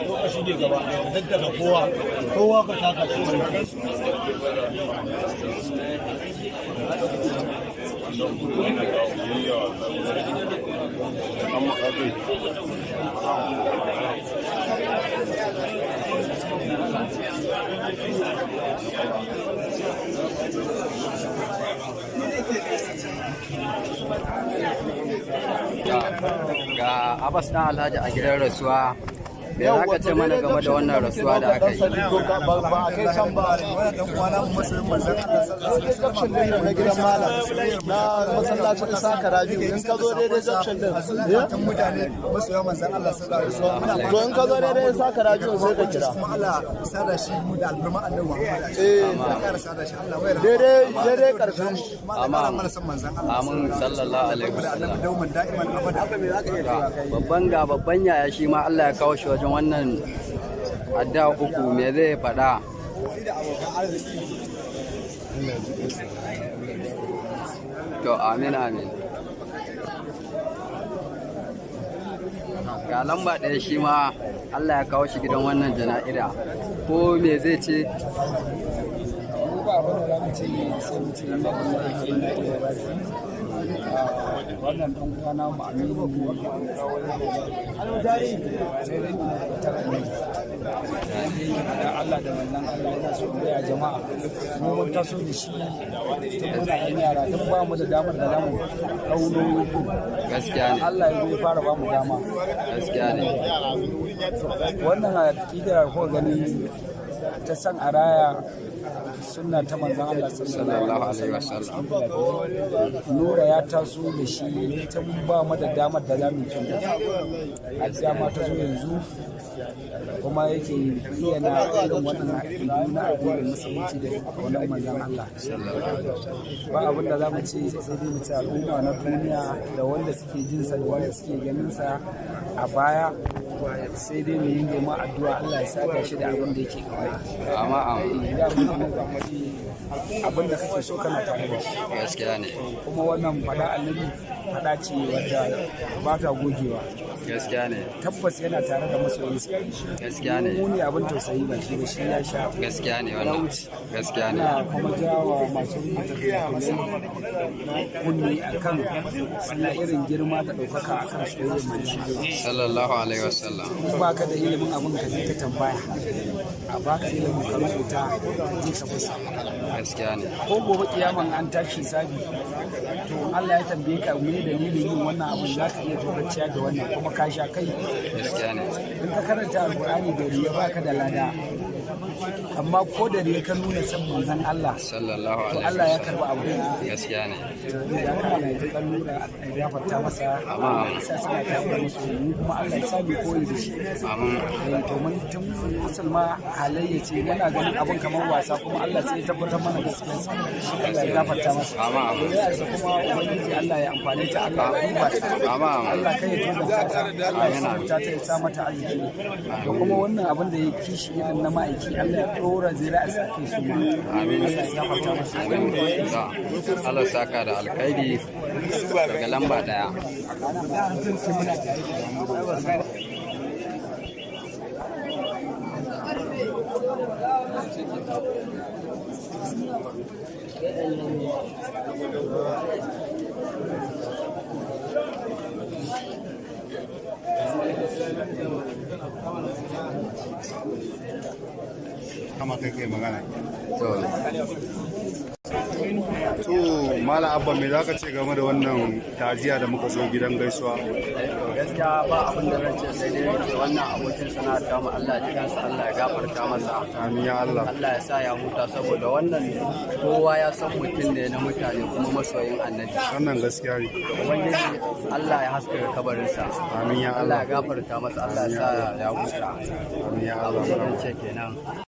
Lokaci ne gaba ɗaya ka daddaka kowa kowa ka taka shi. Ga Abbas dan Alhaji a gidan rasuwa. Me za ka ce mana game da wannan rasuwa da aka yi? Ba a kai can ba, Dan uwana, masoyin manzon Allah sallallahu alaihi junction din na gidan malam na masallacin Isaka Rabiu, in ka zo daidai junction din wasallam, mutane masoyan manzon Allah sallallahu alaihi wasallam. To, in ka zo daidai Isaka Rabiu sai ka kira. Kuma Allah sada shi mu da alfarma Annabi Muhammad. Eh. Ya kara sada shi, Allah wai Daidai daidai karshen. kuma Allah kara mana san manzon Allah. Amin, sallallahu alaihi wasallam. Annabi dauman da'iman abada. Babban ga babban yaya, shi ma Allah ya kawo shi wajen wannan adda uku, me zai faɗa? To, amin amin. Ga lamba ɗaya, shi ma Allah ya kawo shi gidan wannan jana'ira, ko me zai ce? Mu ba abin da za mu ce sai mu ce inna lillahi wa inna ilaihi raji'un. Wannan dan uwa na mu, Aminu, sai dai ina fitar ne da Allah da wannan Allah. Yana so in gaya jama'a, mu mun taso da shi tun muna yan yara, tun ba mu da damar da zamu ɗau nauyin. Gaskiya ne. Allah ya zo ya fara ba mu dama. Gaskiya ne. Wannan aƙida ko gani ta san a raya sunna ta manzon Allah sallallahu alaihi wasallam. Nura ya taso da shi tun ba mu da damar da za mu yi, har dama ta zo yanzu kuma yake bayyana irin wannan aƙidu na addinin Musulunci da wannan manzon Allah. Ba abin da za mu ce sai dai mu ce al'umma na duniya, da wanda suke jinsa da wanda suke ganinsa a baya, sai dai mu yi ma addu'a, Allah ya saka shi da abin da yake kauna. Amma amin. Ya mu abin da kake so kana tare da shi. Gaskiya ne. Kuma wannan fada Annabi fada ce wadda ba ta gogewa. Gaskiya ne. Tabbas yana tare da masoyinsa. Gaskiya ne. Mu ne abin tausayi, ba shi ba, shi ya sha. Gaskiya ne wannan, gaskiya ne. Ina kuma jawa masu rubuta fina-finai kunni akan suna irin girma da ɗaukaka akan soyayyar manzon Allah. Sallallahu alaihi wasallam. In baka da ilimin abin, ka je ka tambaya a baka ilimin, ka rubuta, ka je ka fasa. Gaskiya ne. Ko gobe kiyaman an tashi sabi, to Allah ya tambaye ka me dalilin yin wannan abin, za ka iya tokaciya da wannan kuma ka sha kai. Gaskiya ne. In ka karanta Alkur'ani da riya, baka da lada, amma ko da riya ka nuna san manzon Allah, sallallahu to alaihi Allah ya wasallam. Karba abu. Gaskiya ne. To da Allah ya ji nura, ya gafarta masa, sa suna tare da musu, mu kuma Allah ya sa mu koyi da shi. Amin. Eh, to mun tun musulma halayya ce, muna ganin abin kamar wasa, kuma Allah sai ya tabbatar mana gaskiyarsa. Allah ya gafarta masa. Amin, amin. Zuriyarsa kuma Ubangiji Allah ya amfane ta, Allah ya duba ta. Amin, amin. Allah kai ya tozarta ta, Allah ya sa ta, ya sa mata arziki, da kuma wannan abin da ya kishi irin na ma'aiki, Allah ya dora zuri'arsa kai su ma. Amin. Allah ya gafarta masa. Amin. Allah saka da alkhairi daga lamba daya. Kama kai kai magana. To. To. Malam Abba, me za ka ce game da wannan taziya da muka zo gidan gaisuwa? Gaskiya ba abin da zan ce sai dai ce wannan abokin sana'ar tamu, Allah ya ji kansa, Allah ya gafarta masa. Amin ya Allah. Allah ya sa ya huta, saboda wannan kowa ya san mutum ne na mutane kuma masoyin Annabi. Wannan gaskiya ne. Ubangiji Allah ya haskaka kabarinsa. Amin ya Allah Allah. ya gafarta masa, Allah ya sa ya huta. Amin ya Allah. Abin da zan ce kenan.